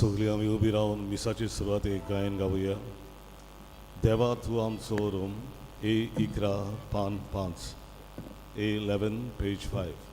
सगळीं आमी उबी रावन मिसाचे सुरवातेक गायन गावया. देवा तूं आमचो रोम, ए 11 पान 5, A 11 page 5.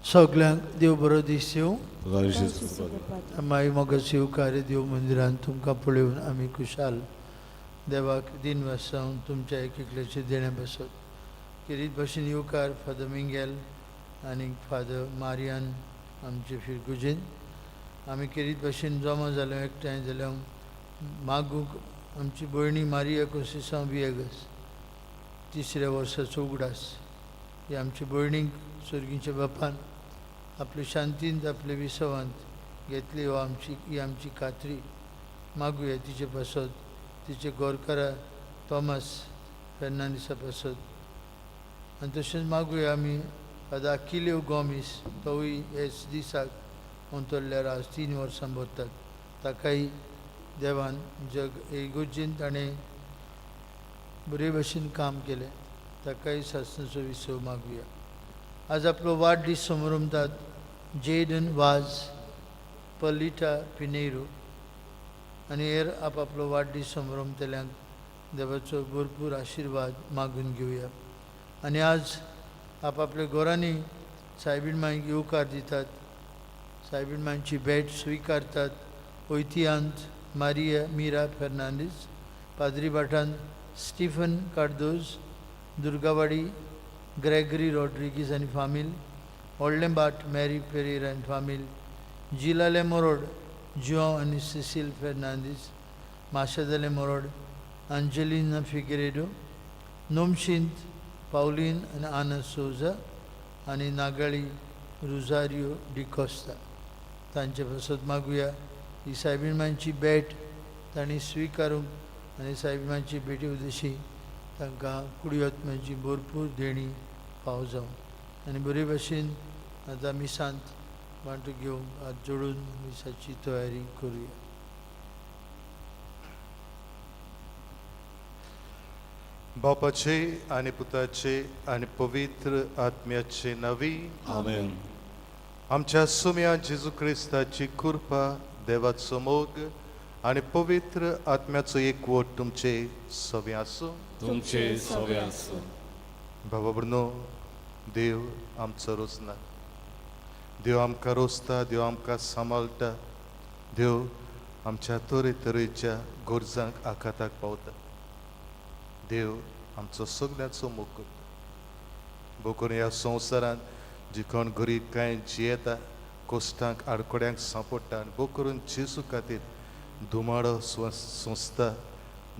सगल्यांक देव बरो दीस दिवं. माई मोगा शिवकार्य देव मंदिरान तुमकां पळोवन आमी खुशाल देवाक दिन वासावन तुमच्या एक एकल्याचे देणें बसत खेरीत भाशेन येवकार फादर मिंगेल आनी फादर मारियान आमचे फिरगुजेन. आमी खेरीत भाशेन जमा जाले एकठांय जाल्यार मागूंक आमची भयणी मारिया कोसिसांव वियेगस तिसऱ्या वर्साचो उगडास ही आमची भयणीक सर्गीच्या बापान आपले शांतींत आपले विसवांत घेतली हो आमची ही आमची खात्री मागुया तिचे पासत, तिचे गोरकारा थॉमस फेर्नांडीसा पासत. आनी तशेंच मागुया आमी फादर आकिल्यो गोमीस, तोवूय हेच दिसाक अंतरल्यार आज 3 वर्सां भरतात. ताकाय देवान जग इगोर्जेन ताणें बरे भशेन काम केलें, ताकाय सासणाचो विसव मागुया. आज आपलो वाडदीस समरमतात जेडन वाज, पलिटा पिनेरो आनी हेर आपआपलो वाडदीस समरमतल्यांक देवाचो भरपूर आशिर्वाद मागून घेवया. आनी आज आपआपल्या घरांनी सायबीण मांयक येवकार दितात, सायबीण मांयची भेट स्विकारतात. ओयतियांत मारिया मिरा फेर्नांडीस, पाद्री भाटान स्टिफन कार्दोज, दुर्गावाडी ग्रेगरी रॉड्रिगीज आनी फामील, व्हडलें भाट मॅरी पेरेर आनी फामील, जिलाले मोरोड जुआंव आनी सिसील फेर्नांदीस, माशेदाले मोरोड अंजलिना फिगरेडो, नोमशींत पावलीन आनी आना सोजा आनी नागाळी रुजारियो डिकोस्ता. तांचे पासत मागुया ही सायबीण मांयची भेट तांणी स्विकारूंक आनी सायबीण मांयची भेटी उद्देशी तांकां कुडयोत्म्याची भरपूर देणी फाव जावं. आनी बरे भशेन आतां मिसांत वांटो घेवंक हात जोडून मिसाची तयारी करुया. बापाचे आनी पुताचे आनी पवित्र आत्म्याचे नवी आमेन. आमच्या सुम्या जेजू क्रिस्ताची कृपा, देवाचो मोग आनी पवित्र आत्म्याचो एकवट तुमचे सवे आसूं. तुमचे सवे आसूं. बाबा भयणो, देव आमचो रोसना, देव आमकां रोसता, देव आमकां सांबाळटा, देव आमच्या तरेतरेच्या गरजांक आखाताक पावता. देव आमचो सगल्यांचो मोग करता. भोव करून ह्या संवसारांत जी कोण गरीब कांय जियेता, कश्टांक आडखड्यांक सांपडटा आनी भोव करून जेजू खातीर धुमाडो सोंसता,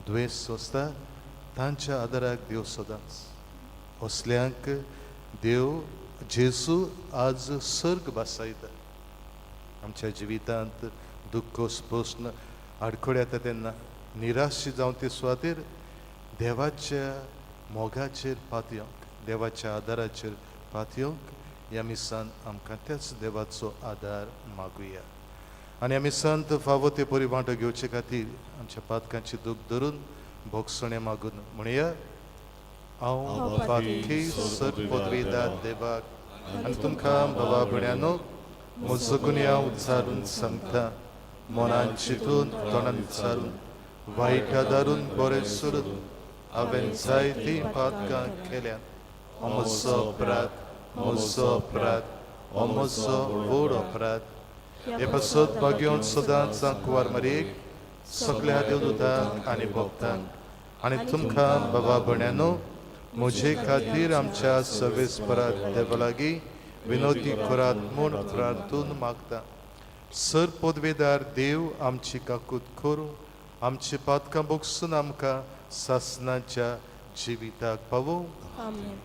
द्वेश सोंसता, तांच्या आदाराक देव सदांच. असल्यांक देव जेजू आज सर्ग भासायता. आमच्या जिवितांत दुख्खोस प्रस्न आडखळ येता तेन्ना निराश जावन ते सुवातेर देवाच्या मोगाचेर पातयेवंक, देवाच्या आदाराचेर पातयेवंक ह्या मिसान आमकां त्याच देवाचो आदार मागुया. आनी आमी संत फावो ते परी वांटो घेवचे खातीर आमच्या पातकांची दूख धरून भोगसणें मागून म्हणया, हांव पातकी सर पदवेदार देवाक आनी तुमकां बाबा भयण्यानो म्हजो गुन्यांव उच्चारून सांगता, मनान चिंतून तोंडान विचारून वायट आदारून बरें सोडून हांवें जायतीं पातकां केल्यात. म्हजो अपराध, म्हजो अपराध, म्हजो व्हड अपराध. हे पासत भाग्योन सदांच कुंवर मारयेक, सगल्या देवदूतांक आनी भक्तांक आनी तुमकां बाबा भयण्यानो म्हजे खातीर आमच्या सर्वेस्परात देवा लागीं विनोदी करात म्हूण प्रार्थून मागता. सर पदवेदार देव आमची काकूत करूं, आमची पातकां बोगसून आमकां सासनाच्या जिविताक पावोवं. आमेन.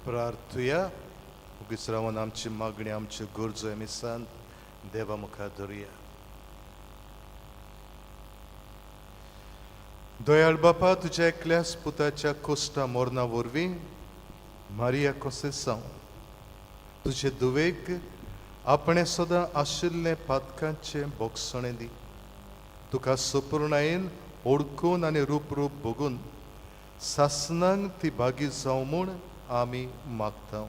प्रार्थुया. उगीच रावन आमची मागणी, आमच्यो गरजो आमी सांत देवा मुखार धरुया. दयाळ बापा, तुज्या एकल्याच पुताच्या कोश्टा मोरना वरवीं मारिया कोसेसांव तुजे दुवेक आपणें सदां आशिल्लें पातकांचें बोगसणें दी. तुका सपुर्णायेन ओळखून आनी रूप रूप भोगून सासनांक ती भागी जावं म्हूण आमी मागता.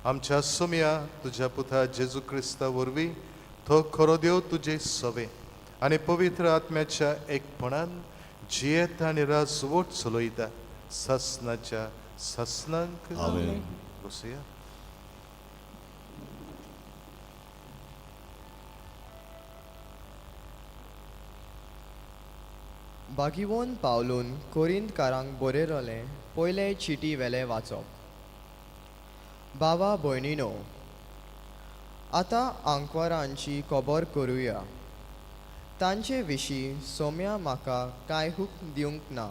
आमच्या सोम्या तुज्या पुता जेजू क्रिस्ता वरवीं, तो खरो देव तुजे सवे आनी पवित्र आत्म्याच्या एकपणान जियेता आनी राजवट चलयता सासनाच्या सासनांक. आमेन. बसुया. बागिवोन पावलून कोरिंतकारांक बरयलें पयले चिटी वेलें वाचप. बाबा भयणीनो, आतां आंकवारांची खबर करुया. तांचे विशीं सोम्या म्हाका कांय हूक दिवंक ना,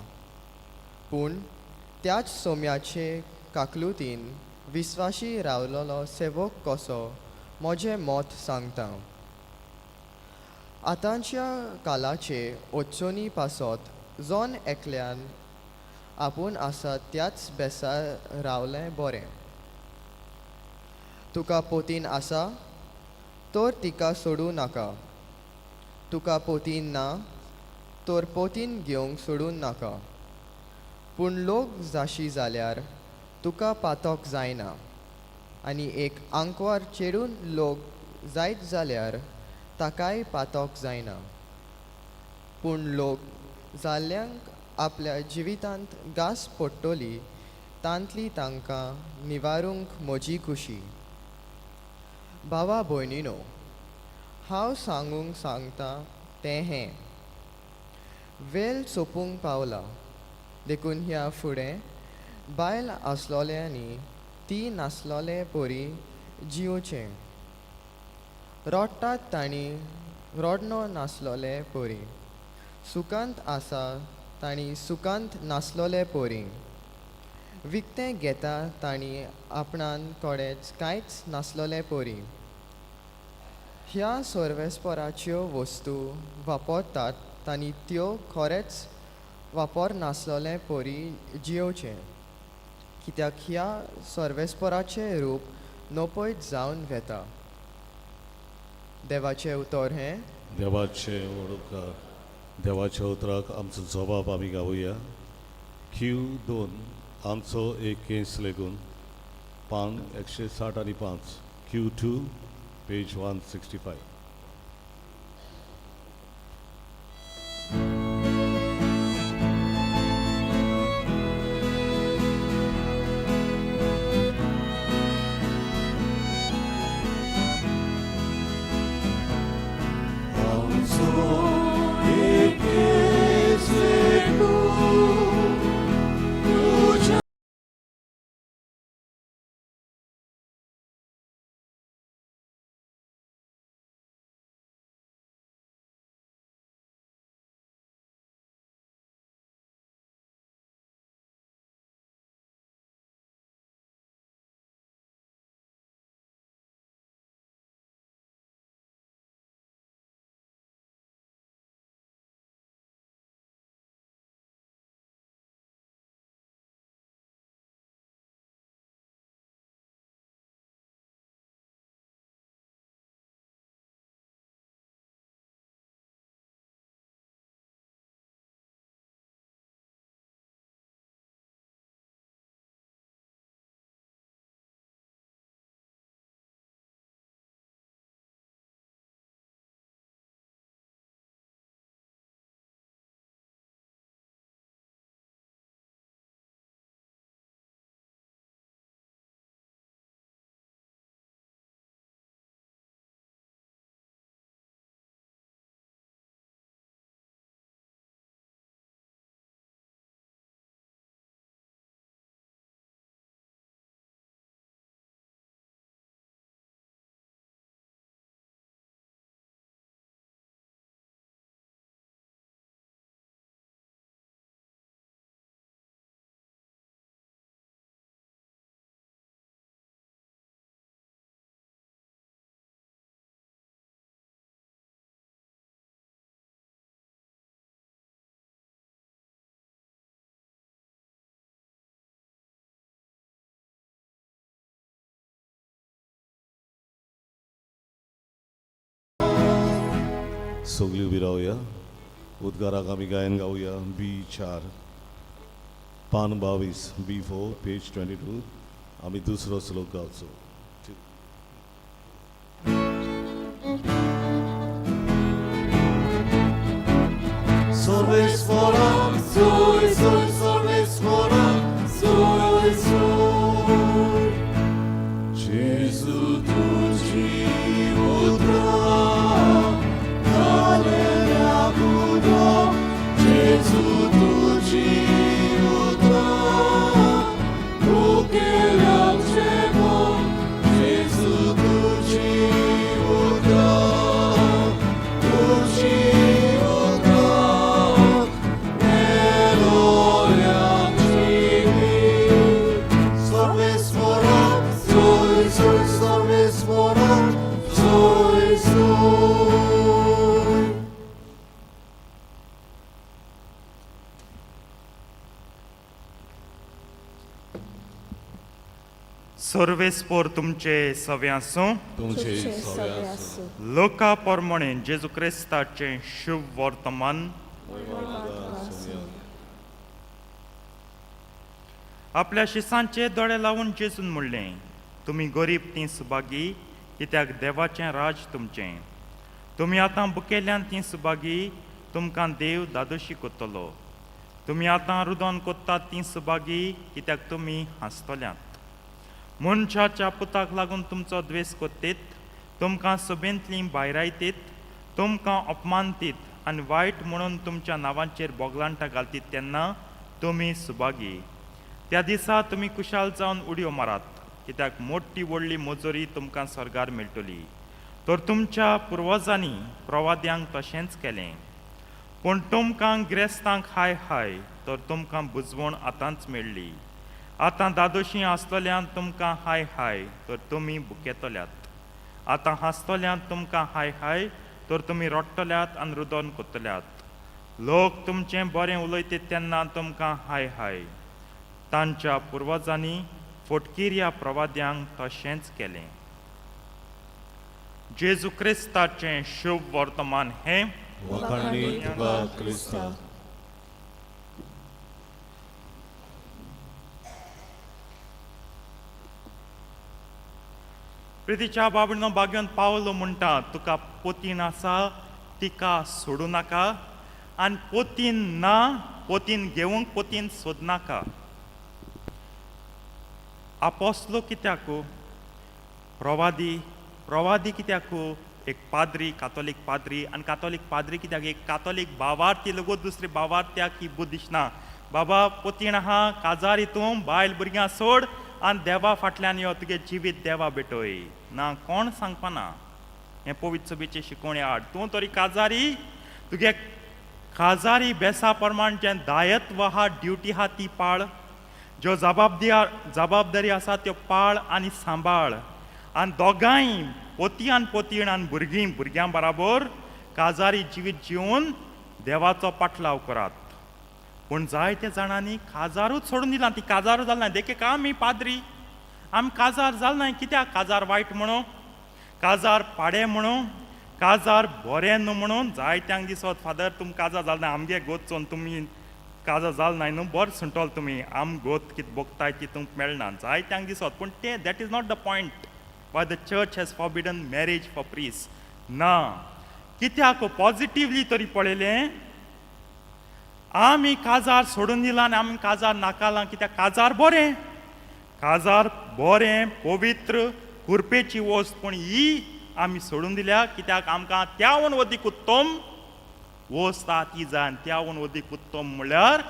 पूण त्याच सोम्याचे काकलुतीन विस्वाशी रावलेलो सेवक कसो म्हजें मत सांगता. आतांच्या कालाचे अडचणी पासत जण एकल्यान आपूण आसा त्याच बेसार रावलें बरें. तुका पोतीन आसा तर तिका सोडूं नाका, तुका पोतीन ना तर पोतीन घेवंक सोडूं नाका. पूण लोक जाशी जाल्यार तुका पातक जायना, आनी एक आंकवार चेडून लोक जायत जाल्यार ताकाय पातक जायना. पूण लोक जाल्ल्यांक आपल्या जिवितांत घास पडटली तांतली तांकां निवारूंक म्हजी खुशी. भावा भयणीनो, हांव सांगूंक सांगता तें हें, वेल सोंपूंक पावला, देखून ह्या फुडें बायल आसलोल्यांनी ती नासलोले परी जियोचें. रडटात तांणी रडणो नासलोले परी, सुखांत आसा तांणी सुखांत नासलोले परी, विकतें घेता तांणी आपणान कडेच कांयच नासलोले परी. ह्या सर्वेस्पराच्यो वस्तू वापरतात तांणी त्यो खरेंच वापरनासलोले परी जियोचें, कित्याक ह्या सर्वेस्पराचें रूप नपयत जावन वेता. देवाचें उतर हें. देवाचे उपकार. देवाच्या उतराक आमचो जबाब आमी गावया. क्यू 2 आमचो एक केंस लेगून, पान 165, Q2, page 165. सगळी उबी रावया. उद्गाराक आमी गायन गावया B4, पान 22, B4, page 22. आमी दुसरो श्लोक गावचो. सर्वेस्परा सोय सोय, सर्वेस्परा सोय सोय, जेजू तुजी उतरां घालेल्या उदक, जेजू तुजी उतरां भुकेल्यांक जेवण, जेजू तुजी उतरां, तुजी उतरां मेलोल्यांक जिवीत. सर्वेस्परा सोय सोय, सर्वेस्परा सोय सोय. सर्वेस्पोर तुमचे सवे आसूं. तुमचे सवे आसूं. लोका प्रमाणे जेजू क्रिस्ताचें शुभ वर्तमान. आपल्या शिसांचे दोळे लावन जेजून म्हणलें, तुमी गरीब तीं सुभागी, कित्याक देवाचें राज तुमचें. तुमी आतां बुकेल्यान तीं सुभागी, तुमकां देव दादोशी कोत्तलो. तुमी आतां रुदोन कोत्तात तीं सुभागी, कित्याक तुमी हांसतल्यात. मनशाच्या पुताक लागून तुमचो द्वेस कोत्तीत, तुमकां सभेंतलीं भायरायतीत, तुमकां अपमानतीत आनी वायट म्हणून तुमच्या नांवांचेर बोगलांटां घालतीत तेन्ना तुमी सुभागी. त्या दिसा तुमी कुशाल जावन उडयो मारात, कित्याक मोटी व्हडली मजुरी तुमकां स्वर्गार मेळटली. तर तुमच्या पुर्वजांनी प्रवाद्यांक तशेंच केलें. पूण तुमकां गिरेस्तांक हाय हाय, तर तुमकां बुजवण आतांच मेळ्ळी. आतां दादोशी आसतल्यान तुमकां हाय हाय, तर तुमी भुकेतल्यात. आतां हांसतल्यान तुमकां हाय हाय, तर तुमी रडटल्यात आनी रुदोन कोत्तल्यात. लोक तुमचें बरें उलयतात तेन्ना तुमकां हाय हाय. तांच्या पुर्वजांनी फोटकिऱ्या प्रवाद्यांक तशेंच केलें. जेजू क्रिस्ताचें शुभ वर्तमान हें. वाखाणणी तुका क्रिस्ता. प्रितीच्या बाबणो बागेवन पावलो म्हणटा, तुका पोतीन आसा तिका सोडूं नाका, आनी पोतीन ना पोतीन घेवंक पोतीन सोदनाका. आपोसलो कित्याकू, प्रवादी प्रवादी कित्याकू, एक पाद्री, कातोलीक पाद्री, आनी कातोलीक पाद्री कित्याक, एक कातोलीक बावार्थी लगो दुसरी बावार्थ्याक ही बुद्द दिसना. बाबा पोतीण आहा, काजार तूं, बायल भुरग्यां सोड आनी देवा फाटल्यान यो, तुगे जिवीत देवा भेटय. ना कोण सांगपाना हें पवित्र सभेचे शिकोवणे आड. तूं तरी काजारी, तुगे काजारी बेसा प्रमाण जें दायत्व आहा, ड्युटी आहा ती पाळ, ज्यो जबाबदारी आसा त्यो पाळ आनी सांबाळ. आनी दोगांय पोती आनी पोतीण आनी भुरगीं भुरग्यां बराबर काजारी जिवीत जिवन देवाचो पाटलाव करात. पूण जायते जाणांनी काजारूच सोडून दिलां, ती काजारूच जाल ना. देखीक आमी पाद्री, आमी काजार जाल ना. कित्याक? काजार वायट म्हणून, काजार पाडे म्हणून, काजार बरें न्हू म्हणून जायत्यांक दिसत, फादर तुम काजार जाल ना, आमगे गोत चोवन तुमी काजार जाल नाय न्हू, बरें सुंटोल तुमी, आम गोत कितें भोगताय ती तुमकां मेळना. जायत्यांक दिसत. पूण तें that is not the point why the church has forbidden marriage for priest. ना कित्याक पॉजिटिवली तरी पळयलें, आमी काजार सोडून दिला आनी आमी काजार नाकालां. कित्याक? काजार बरें, काजार बरें, पवित्र कुरपेची वस्त, पूण ही आमी सोडून दिल्या कित्याक आमकां त्यावन अदीक उत्तम वस्त आहा ती जाय. आनी त्यावन अदीक उत्तम म्हणल्यार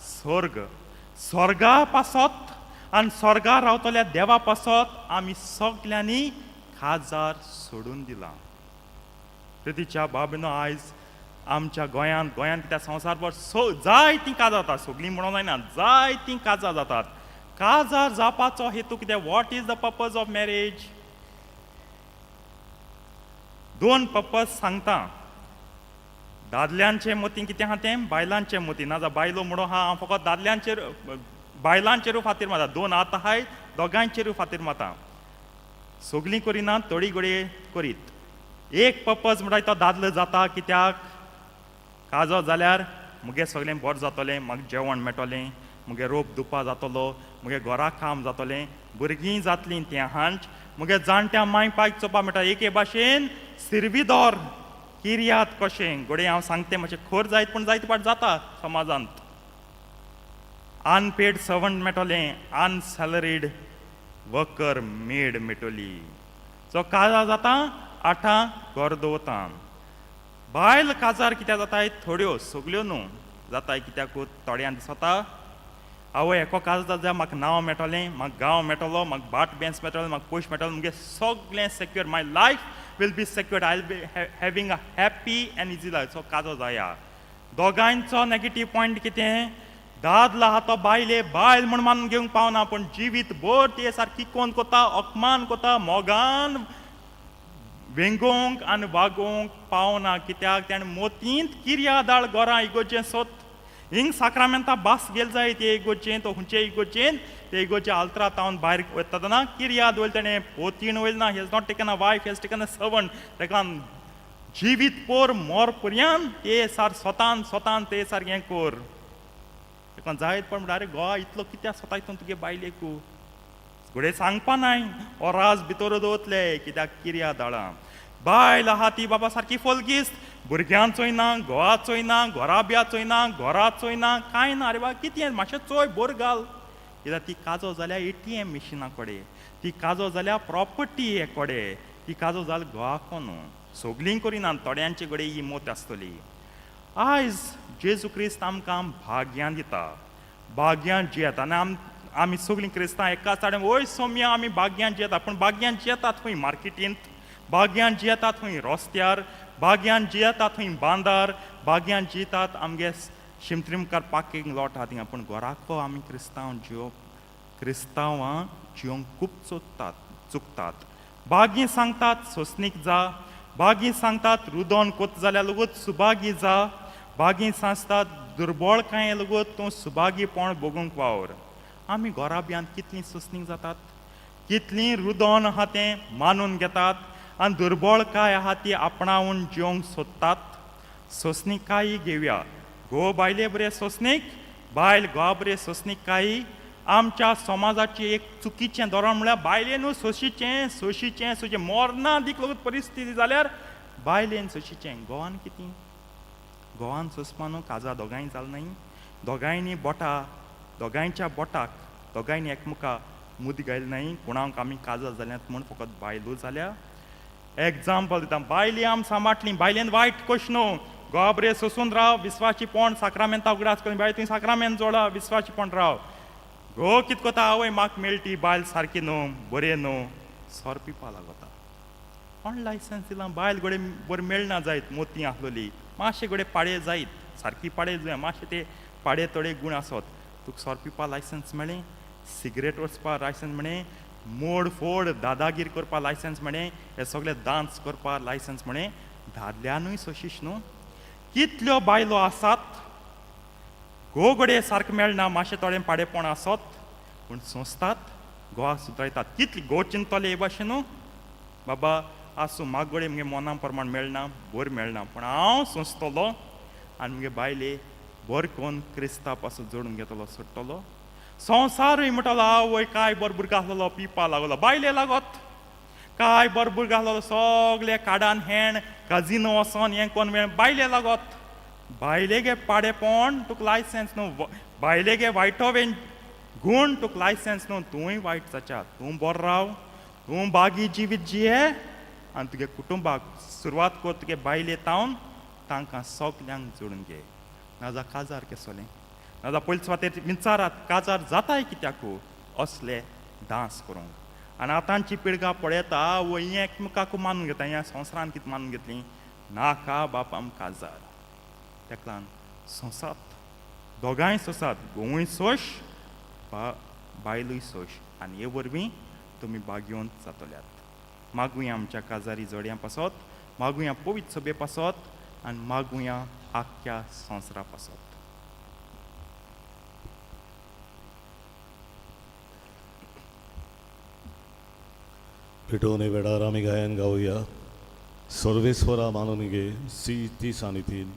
स्वर्ग. स्वर्गा पासत आनी स्वर्गार रावतल्या देवा पासत आमी सगल्यांनी काजार सोडून दिलां. प्रितीच्या बाबीनो, आयज आमच्या गोंयांत, गोंयांत कित्याक संवसारभर सो जायतीं काजार जातात. सगळीं म्हणून जायना, जायतीं काजार जातात. काजार जावपाचो हेतू कितें? What is the purpose of marriage? दोन पर्पज सांगता. दादल्यांचे मतीं कितें आहा तें बायलांचे मतीं ना. बायलो म्हणून आहा, हांव फकत दादल्यांचेर बायलांचेरूय फातीर मारता. दोन हात आहाय, दोगांयचेरूय फातीर मारता. सगलीं करिना, थोडी घडये करीत. एक पर्पज म्हणटा तो दादलो जाता कित्याक? काजो जाल्यार मुगे सगळें बरें जातलें, म्हाका जेवण मेळटलें, मुगे रोप दुपा जातलो, मुगे घरा काम जातलें, भुरगीं जातलीं तें हांच, मुगे जाणट्या माय पायक चोवपा मेळटा. एके भाशेन सिरविदोर किर्याद कशें. घडये हांव सांगतें मातशें खर जायत, पूण जायते फावट जाता समाजांत. अनपेड सर्वंट मेळटलें, अनसॅलरीड वर्कर मेड मेळटली. सो काजार जाता, आठां घर दवरता. बायल काजार कित्याक जाताय? थोड्यो, सगल्यो न्हू. जाताय कित्याक? थोड्यांक दिसता, आवय एको काजार जाल्यार म्हाका नांव मेळटलें, म्हाका गांव मेळटलो, म्हाका भाट बेंस मेळटलो, म्हाका पयशे मेळटलो, मुगे सगळें secure, my life will be secured, I will be having a happy and easy life. So काजो जाया. दोगांयचो नेगेटीव पॉयंट कितें? दादलो आहा तो बायले बायल म्हूण मानून घेवंक पावना, पूण जिवीत भर ते सारकी कोण कोता, अपमान कोता, मोगान वेंगोवंक आनी वागोवंक पावना. कित्याक? तेणें मोतींत किर्या दाळ गोरां इगोजें सोत हिंग साक्रामेंता बास गेल जाय. ते इगोजेंत तो खंयचे इगोजेंत ते इगोजे आल्त्रा तावन भायर वता तेन्ना किर्याद वयले तेणें पोतीण वयल ना. Has not taken a wife, has taken a servant. तेका जिवीत पोर मोर पर्यंत ते सार स्वतान स्वतान ते सारकें कोर. तेका जायत पण म्हणटा, आरे गोवा इतलो कित्याक स्वता हितून तुगे बायलेकू? घडये सांगपा नाय, ओरास भितर दवरतले. कित्याक? किर्या दाळां. बायल आहा ती बाबा सारकी फोलगीस्त, भुरग्यां चोयना, घोवा चोयना, घोराब्या चोयना, घरा चोयना, कांय ना. आरे बाबा कितें मातशें चोय, बोर घाल. कित्याक? ती काजो जाल्या एटीएम मिशिना कडेन, ती काजो जाल्या प्रॉपर्टी कडेन, ती काजो जाल घोवाको न्हू. सगलीं करिना, थोड्यांचे कडेन ही मोत आसतली. आयज जेजू क्रिस्त आमकां भाग्यां दिता, भाग्यां जियेता. आनी आमी सगळीं क्रिस्तांव एकाच साडे वय सोमया आमी भाग्यां जियेता. पूण भाग्यां जियेतात खंय? मार्केटींत भाग्यां जियेतात, खंय रस्त्यार भाग्यां जियेतात, खंय बांदार भाग्यां जियेतात, आमगे शिमत्री मुखार पार्किंग लॉट आहा थिंगा. पूण घराको आमी क्रिस्तांव जियो क्रिस्तांवां जियोंक खूब चुकतात चुकतात. बागी सांगतात सोंसणीक जा, बागी सांगतात रुदोन कोत जाल्यार लगूत सुभागी जा, बागी सांगतात दुर्बळकाये लगूत तूं सुभागीपण भोगूंक वावर. आमी घराब्यांत कितलीं सोंसणीक जातात, कितलीं रुदोन आहा तें मानून घेतात आनी दुर्बळकाय आहा ती आपणावन जिवंक सोदतात. सोंसणीकाय घेवया. घोव बायले बरे सोंसणीक, बायल घोवा बरे सोंसणीकाय. आमच्या समाजाची एक चुकीचें धोरण म्हळ्यार बायलेनू सोशीचें सोशीचें सोचें मोरना दिक परिस्थिती जाल्यार बायलेन सोशीचें. गोवान कितें गोवान सोंसपा न्हू, काजा दोगांय जाल न्हय, दोगांयनी बोटा दोगांयच्या बोटाक दोगांयनी एकमेका मुद घायल न्हय, कोणाक आमी काजार जाल्यात म्हूण फकत बायलो जाल्या. एग्जाम्पल दिता, बायली आम सांबाटली, बायलेन वायट कश न्हू, गोबरे सोसून राव, विस्वाची पोण साक्रामेंता उगडास करून बायल तुवें साक्रामेंत जोडा, विस्वाची पोण राव. गो कित कोता आवय म्हाका मेळटी बायल सारकी न्हू, बरें न्हू, सोर पिवपा लागता. कोण लायसन्स दिलां? बायल घडये बरी मेळना जायत, मोती आसलोली मातशें घडये पाडे जायत, सारकी पाडे जाय, मातशें ते पाडे थोडे गूण आसत. तुका सोर पिवपा लायसन्स मेळ्ळें, सिगरेट वचपा लायसन्स मेळ्ळें, मोड फोड दादागीर करपा लायसन्स मेळ्ळें, हे सगळे डांस करपा लायसन्स मेळ्ळें. दादल्यानूय सोशीश न्हू. कितल्यो बायलो आसात गो घडये सारकें मेळना, मातशें थोडें पाडेपण आसत पूण सोंसतात, गोवा सुदरायतात. कितली गो चिंततले हे भाशेन न्हू, बाबा आसूं म्हाका घडये मुगे मना प्रमाण मेळना, बरें मेळना, पूण हांव सोंसतलो आनी मुगे बायले बरें कोन्न क्रिस्ता पासून जोडून घेतलो, सोडटलो. संवसारूय म्हणटलो आवय काय बरो भुरगो आसलेलो, पिवपा लागलो, बायले लागत काय बरो भुरगो आसलेलो, सगळे काडान हेण काजिनो वचोन हें कोन्न मेळ, बायले लागत. बायलेगे पाडेपण तुका लायसन्स न्हू, बायलेगे वायटो वेन गूण तुका लायसन्स न्हू, तूंय वायट जाच्या. तूं बरो राव, तूं बागी जिवीत जिये आनी तुगे कुटुंबाक सुरवात कर तुगे बायले तावन तांकां सगल्यांक जोडून घे. नाजा काजार केसोलें, नाजा पयले सुवातेर विचारात काजार जाताय कित्याकू असले डांस करूंक. आनी आतांची पिळगा पळयता वय हें एकमेकाक मानून घेता, ह्या संवसारान कितें मानून घेतली नाका बाप आम काजार. तेका लागून सोंसात, दोगांय सोंसात, गोवूय सोश बायलूय सोश, आनी हे वरवीं तुमी भाग्यवंत जातल्यात. मागुया आमच्या काजारी जोडयां पासत, मागुया पवित्र सभे पासत आनी मागुया आख्ख्या संवसारा पासत. पेटोवन वेळार आमी गायन गावया सर्वेस्वरा मानून घे. सी 30 आनी 3,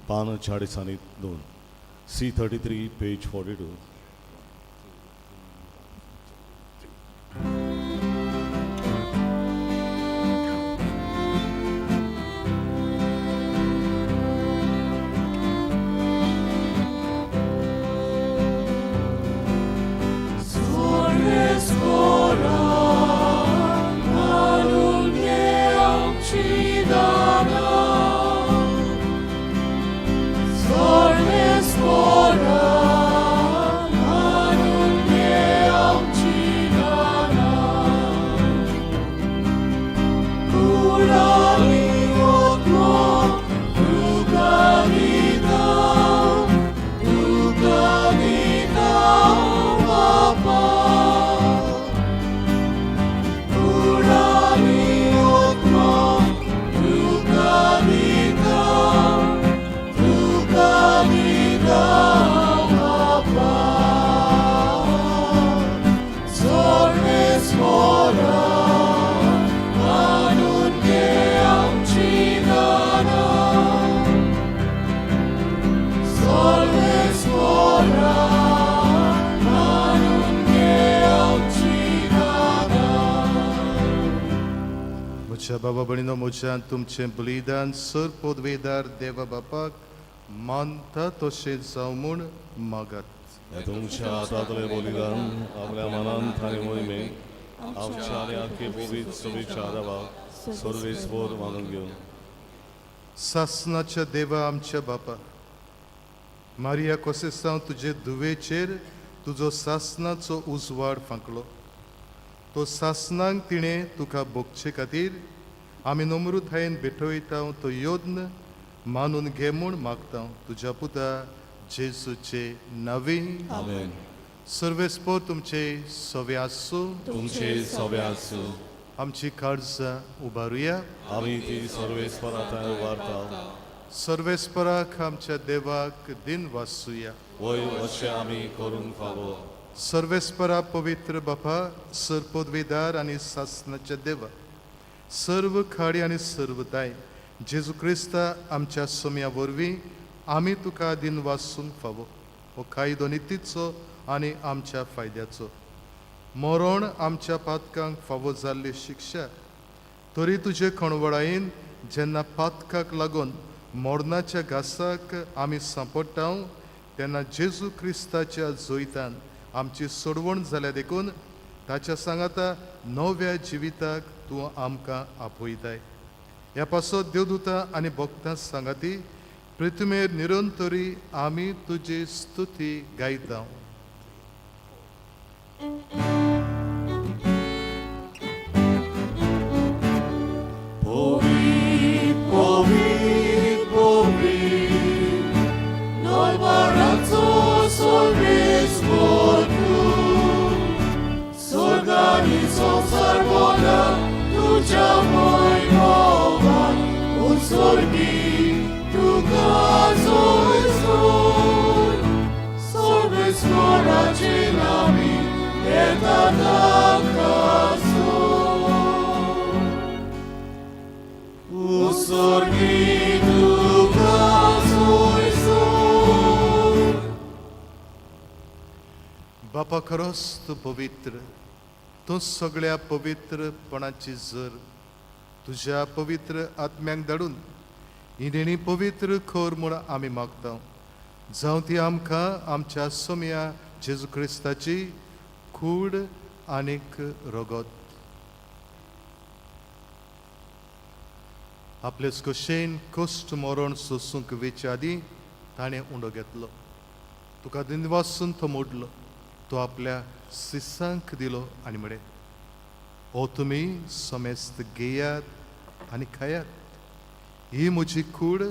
पान 40 आनी 2, C 33 page 42. म्हज्या बाबा भयणीनो, म्हज्यान तुमचें बलिदान सर पोदवेदार देवा बापाक मानता तशें जावं म्हूण मागात. ह्या तुमच्या हातांतलें बलिदान आपल्या मनांत आनी मोहिमेक आमच्या आनी आख्खे पवित्र सभेच्या देवाक सर्वेस्वर मानून घेवन. सासनाच्या देवा आमच्या बापा, मारिया कोसेसांव तुजे धुवेचेर तुजो सासनाचो उजवाड फांकलो, तो सासनाक तिणें तुका भोगचे खातीर आमी नम्रतायेन भेटयता तो यत्न मानून घे म्हूण मागता तुज्या पुता जेजूचे नवी. आमेन. सर्वेस्पोर तुमचे सवे आसूं. तुमचे सवे आसूं. आमची काळजां उबारुया. आमी ती सर्वेस्वरा थंय उबारता. सर्वेस्पराक आमच्या देवाक दिन वासुया. वय अशें आमी करूंक फावो. सर्वेस्परा पवित्र बापा, सर पदवीदार आनी सासनाच्या देवा, सर्व खाडी आनी सर्व दाय जेजू क्रिस्ता आमच्या सोम्या वरवीं आमी तुका दिन वासूंक फावो. हो कायदो नितीचो आनी आमच्या फायद्याचो. मरण आमच्या पातकांक फावो जाल्ली शिक्षा, तरी तुजे खणवळायेन जेन्ना पातकाक लागून मरणाच्या घासाक आमी सांपडटा तेन्ना जेजू क्रिस्ताच्या जैतान आमची सोडवण जाल्या देखून ताच्या सांगाता नव्या जिविताक तूं आमकां आपयताय. ह्या पासत देवदूता आनी भक्तां सांगाती पृथ्वीर निरंतरी आमी तुजी स्तुती गायता. बापा खरोच तूं पवित्र, तूं सगळ्या पवित्रपणाची जर तुज्या पवित्र आत्म्यांक धाडून ही देणी पवित्र कर म्हूण आमी मागता. जावं ती आमकां आमच्या सोम्या जेजू क्रिस्ताची कूड आनीक रगत. आपलेच कशेन कश्ट मरण सोसूंक वेचे आदीं ताणें उंडो घेतलो, तुका दिनवासून तो मोडलो, तो आपल्या सिसांक दिलो आनी म्हळें, ओ तुमी समेस्त घेयात आनी खायात, ही म्हजी कूड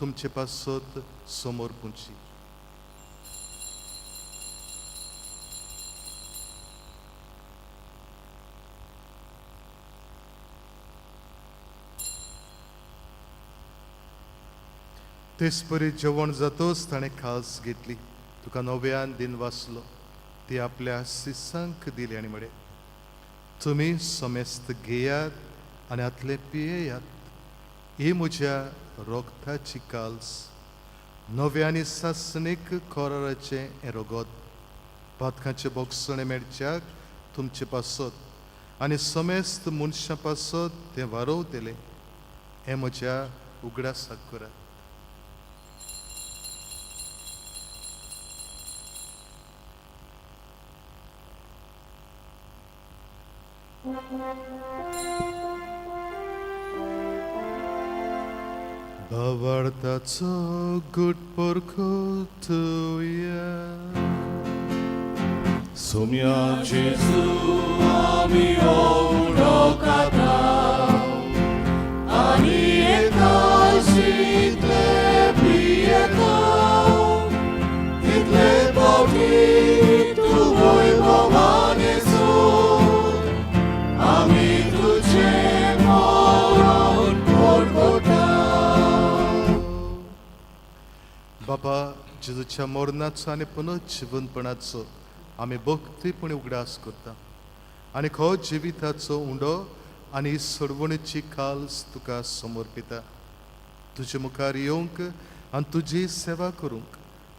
तुमचे पासत समोर पुंची. तेच परी जेवण जातच ताणें खास घेतली, तुका नव्यान दिन वाचलो, ती आपल्या सिसांक दिली आनी म्हळें, तुमी समेस्त घेयात आनी हातलें पियेयात, ही म्हज्या रोगताची काल्स, नव्या आनी सासणीक कराराचें हें रगत, पातकांचें बोगसणें मेळच्याक तुमचे पासत आनी समेस्त मनशां पासत तें वारोवतलें, हें म्हज्या उगडासाक करात. भावार्थाचो गुट परखोतया सोम्या जेजू आमी ओडोकाता आनी एकाशितले पियेता तितले पावटी तूं वैभवान सोद आमी तुजें मरण परगटा. बाबा जेजूच्या मरणाचो आनी पुनर्जिवनपणाचो आमी भक्तीपणी उगडास करता आनी खो जिविताचो उंडो आनी सोडवणेची काल्स तुका समर्पिता. तुजे मुखार येवंक आनी तुजी सेवा करूंक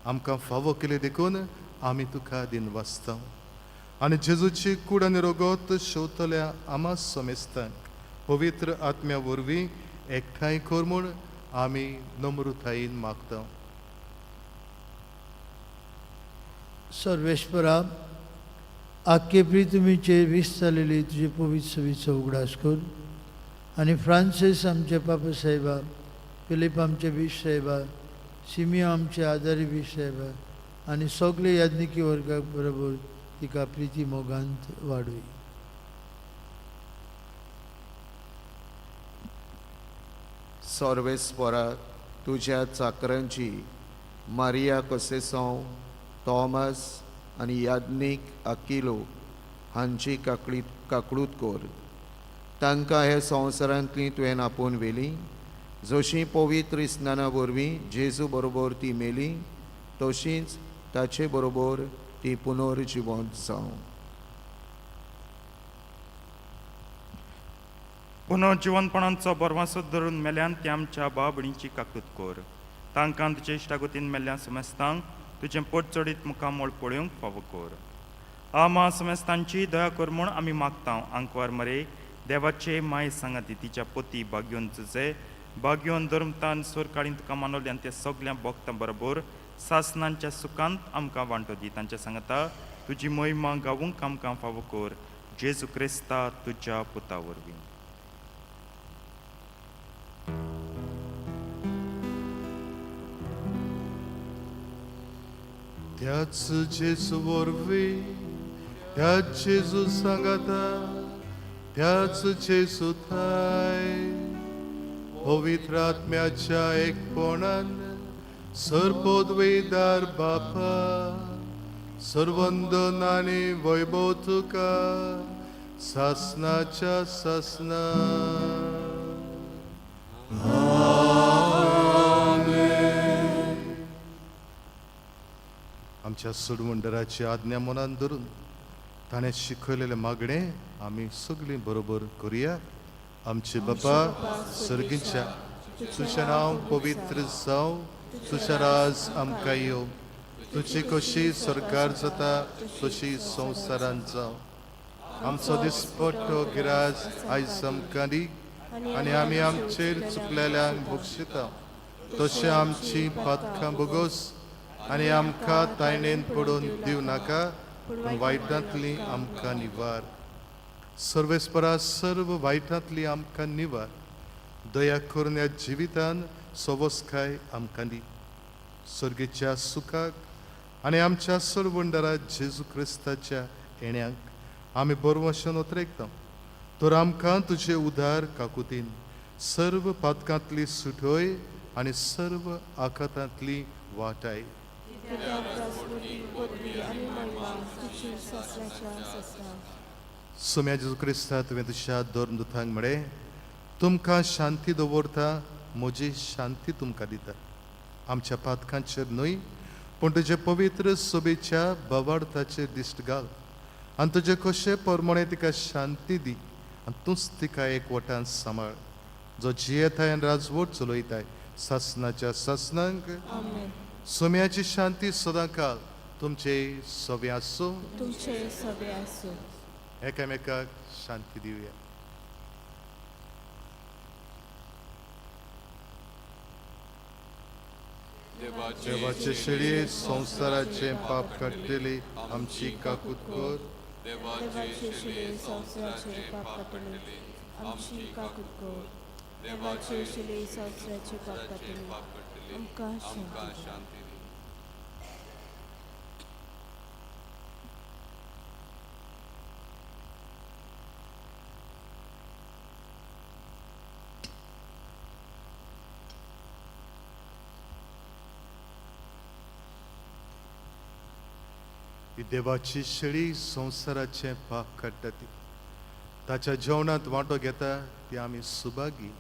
आमकां फावो केली देखून आमी तुका दिनवासता आनी जेजूची कूड आनी रगत शेवतल्या आमा समेस्तांक पवित्र आत्म्या वरवीं एकठांय कर म्हूण आमी नम्रतायेन मागता. सर्वेश्वरा, आख्खे प्रितुमीचेर वीस जालेली तुजे पवित्र सवीचो उगडास कर आनी फ्रांसीस आमचे पापा साहेबा, फिलीप आमचे बीश साहेबा, सिमियो आमचे आदारी बीश साहेबा आनी सगळे याज्ञिकी वर्गाक बरोबर तिका प्रिती मोगांत वाडय. सर्वेस्परा, तुज्या चाकरांची मारिया कोसेसांव, थॉमस आनी याज्ञीक अकिलो हांची काकळूत कर. तांकां हे संवसारांतली तुवें आपोवन व्हेली, जशी पवित्र स्नाना वरवीं जेजू बरोबर ती मेली तशींच ताचे बरोबर ती पुनर्जिवंत जावं. पुनर्जिवनपणांचो बरवासो धरून मेल्यान ती आमच्या बाबणीची काकूत कर. तांकां तुजे इश्टागतीन मेल्ल्या समेस्तांक तुजें पोटचडीत मुखामळ पळोवंक फावो कर. आमा समेस्तांची दया कर म्हूण आमी मागता. आंकवार मरे देवाचे माय सांगाती तिच्या पोती बागयोन तुजे बागयोन धर्मतान सोरकाळीन तुका मानवले आनी ते सगळ्या भक्तां बरोबर सासनांच्या सुखांत आमकां वांटो दी. तांच्या सांगता तुजी महिमा गावूंक आमकां फावो कर, जेजू क्रिस्ता तुज्या पुता वरवीं. त्याच जेजू वरवीं, त्याच जेजू सांगाता, त्याच जेजू थाय पवित्र आत्म्याच्या एकपणान सर्वपदवीदार बापा, सर्वंदन आनी वैभव तुका सासनाच्या सासना. आमच्या सोडवंडराची आज्ञा मनान धरून ताणें शिकयलेलें मागणें आमी सगळीं बरोबर करुया. आमचे बापा सर्गीच्या, तुजें नांव पवित्र जावं, तुजें राज आमकां येवं, तुजी कशी सरकार जाता तशी संवसारांत जावं. आमचो दिसपट्टो गिराज आयज आमकां दी आनी आमी आमचेर चुकलेल्यांक बक्षिता तशें आमची पातकां भोगोस आनी आमकां तायणेन पडून दिवं नाका, पूण वायटांतली आमकां निवार. सर्वेस्परा सर्व वायटांतली आमकां निवार, दया करून ह्या जिवितान सवस्काय आमकां दी. सर्गेच्या सुखाक आनी आमच्या सरवंडरा जेजू क्रिस्ताच्या येण्याक आमी बरवशन ओतरेकता. तर आमकां तुजे उदार काकुतीन सर्व पातकांतली सुटोय आनी सर्व आखातांतली वाटाय. सोम्या जेजू क्रिस्ता, तुवें तुज्या धर्मदुतांक म्हळें, तुमकां शांती दवरता, म्हजी शांती तुमकां दिता. आमच्या पातकांचेर न्हय पूण तुजे पवित्र सोबेच्या बवार्थाचेर दिश्ट घाल आनी तुजे कशे परमणे तिका शांती दी आनी तूंच तिका एक वटान सांबाळ, जो जियेताय आनी राजवट चलयताय सासनाच्या सासनांक. सोम्याची शांती सदांकाल तुमचे सवे आसूं, तुमचे सवे आसूं. एकामेकाक शांती दिवया. देवाचे शेळये संवसाराचे पाप काडटले आमची काकूत कर. देवाचे शिले संवसाराचे पाप काडटले आमची काकूत कर. देवाचे शिले संवसाराचे पाप काडटले आमकां शांती दी. ही देवाची शेळी संवसाराचें पाप काडटा ती ताच्या जेवणांत वांटो घेता ती आमी सुभागी.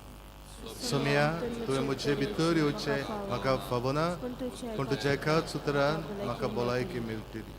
सोम्या, तुवें म्हजे भितर येवचें म्हाका फावना, पूण तुज्या एकाच उतरान म्हाका भलायकी मेळटली.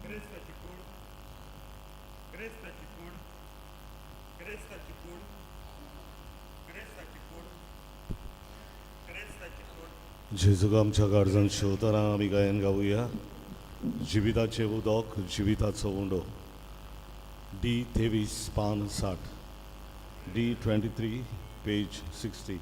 क्रिस्ताची कूड, क्रिस्ताची कूड, क्रिस्ताची कूड, क्रिस्ताची कूड, क्रिस्ताची कूड. जेजूक आमच्या काळजान शिवतना आमी गायन गावया. जिविताचें उदक जिविताचो उंडो, डी 23 पान 60, डी 23 पेज 60.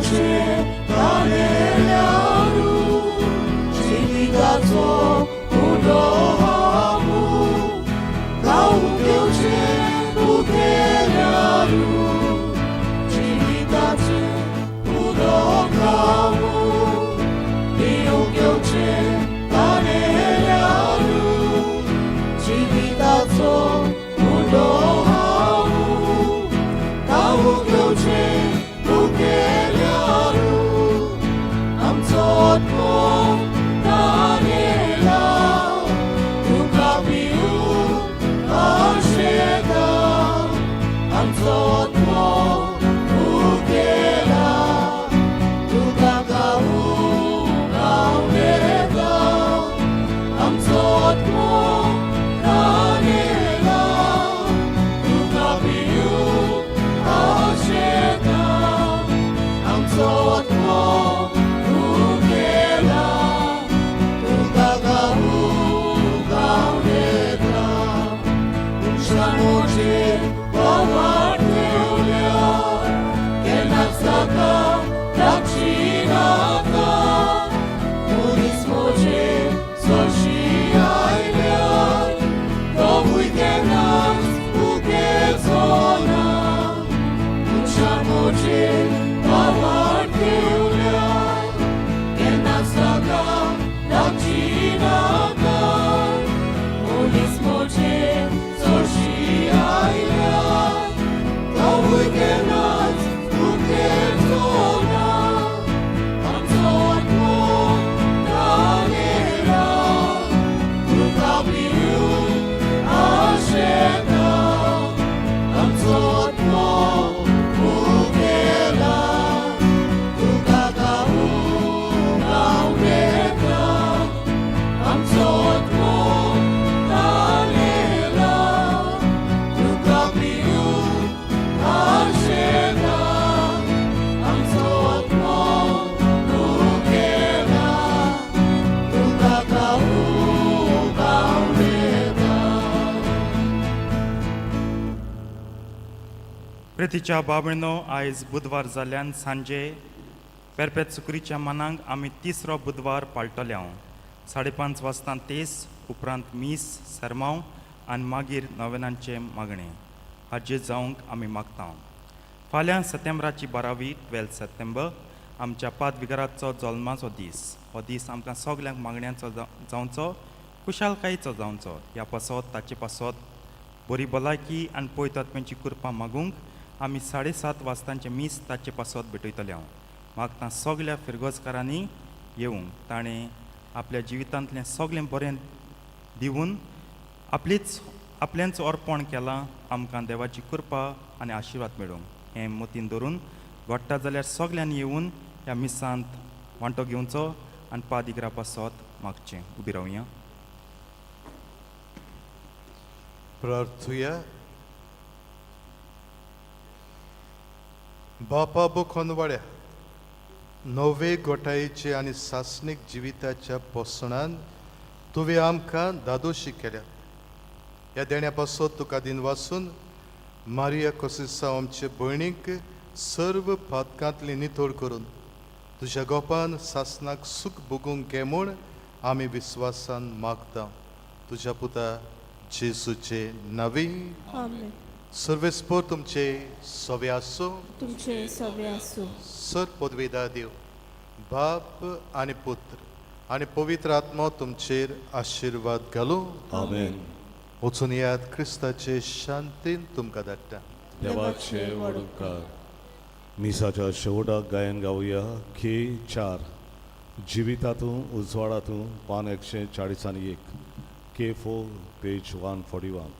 घेवचें ताणेल्यारू जिविताचो उंडो हांव खावंक घेवचें भुकेल्यारू जिविताचें उदक हांव पिवंक घेवचें ताणेल्यारू जिविताचो उंडो हांव खावंक घेवचें भुकेल्यारू आमचो आत्मो तानेला तुका पिवूंक आशेता आमचो आत्मो भुकेला तुका खावूंक आवडेता आमचो आत्मो तानेला तुका पिवूंक आशेता आमचो आत्मो भुकेला तुका खावूंक आवडेता मनशां पावाट ठेवल्या केन्नाच ताका लागची नाका मनीस म्हजेर सरशी आयल्यार तोवूय केन्नाच भुकेचो ना मनशां म्हजेर पावाट ठेवल्या केन्नाच ताका लागची नाका मनीस म्हजेर सरशी आयल्यार तोवूय केन्नाच भुकेचो ना आमचो आत्मो तानेला तुका पिवूंक आशेता आमचो आत्मो भुकेला तुका खावूंक आवडेता आमचो आत्मो तानेला तुका पिवूंक आशेता आमचो आत्मो भुकेला तुका खावूंक आवडेता. प्रितीच्या बाबणो, आयज बुधवार जाल्ल्यान सांजे पेरपेत सुकरीच्या मनांक आमी तिसरो बुधवार पाळटले हांव. 5:30 वाजता तेस, उपरांत मीस, सरमांव आनी मागीर नवेनांचें मागणें हाजेर जावंक आमी मागता. फाल्यां सप्टेंबराची 12वी, 12 सप्टेंबर, आमच्या पादविगाराचो जल्माचो दीस. हो दीस आमकां सगल्यांक मागण्यांचो जावचो, खुशालकायेचो जावचो. ह्या पासत ताचे पासत बरी भलायकी आनी पवित्र कृपा मागूंक आमी 7:30 वाजतांचें मीस ताचे पासत भेटयतले हांव. मागता सगल्या फिरगोजकारांनी येवंक. ताणें आपल्या जिवितांतलें सगळें बरें दिवन आपलीच आपलेंच अर्पण केलां आमकां देवाची कृपा आनी आशिर्वाद मेळूंक. हें मतीन धरून घडटा जाल्यार सगल्यांनी येवन ह्या मिसांत वांटो घेवचो आनी पादिग्रा पासत मागचें. उबी रावया. प्रार्थुया. बापा बोखोनवाड्या, नवे गोठायेचे आनी सासणीक जिविताच्या पोसणान तुवें आमकां दादोशी केल्या. ह्या देण्या पासत तुका दिनवासून मारिया कोसिसांव आमचे भयणीक सर्व पातकांतली नितळ करून तुज्या गोपान सासणाक सूख भोगूंक घे म्हूण आमी विस्वासान मागता, तुज्या पुता जेजूचे नवी. आमेन. सर्वेस्पोर तुमचे सवे आसूं. तुमचे सवे आसूं. सर पदवेदा देव बाप आनी पुत्र आनी पवित्र आत्मो तुमचेर आशिर्वाद घालूं. आमेन. वचून याद, क्रिस्ताचे शांतीन तुमकां धाडटा. देवाचे व्हड उपकार. मिसाच्या शेवटाक गायन गावया के 4, जिवितातूं उजवाडातूं, पान 141, K 4, page 141.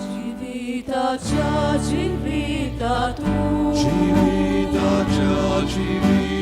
जिविताच्या जिविता तूं जिविताच्या जिविता.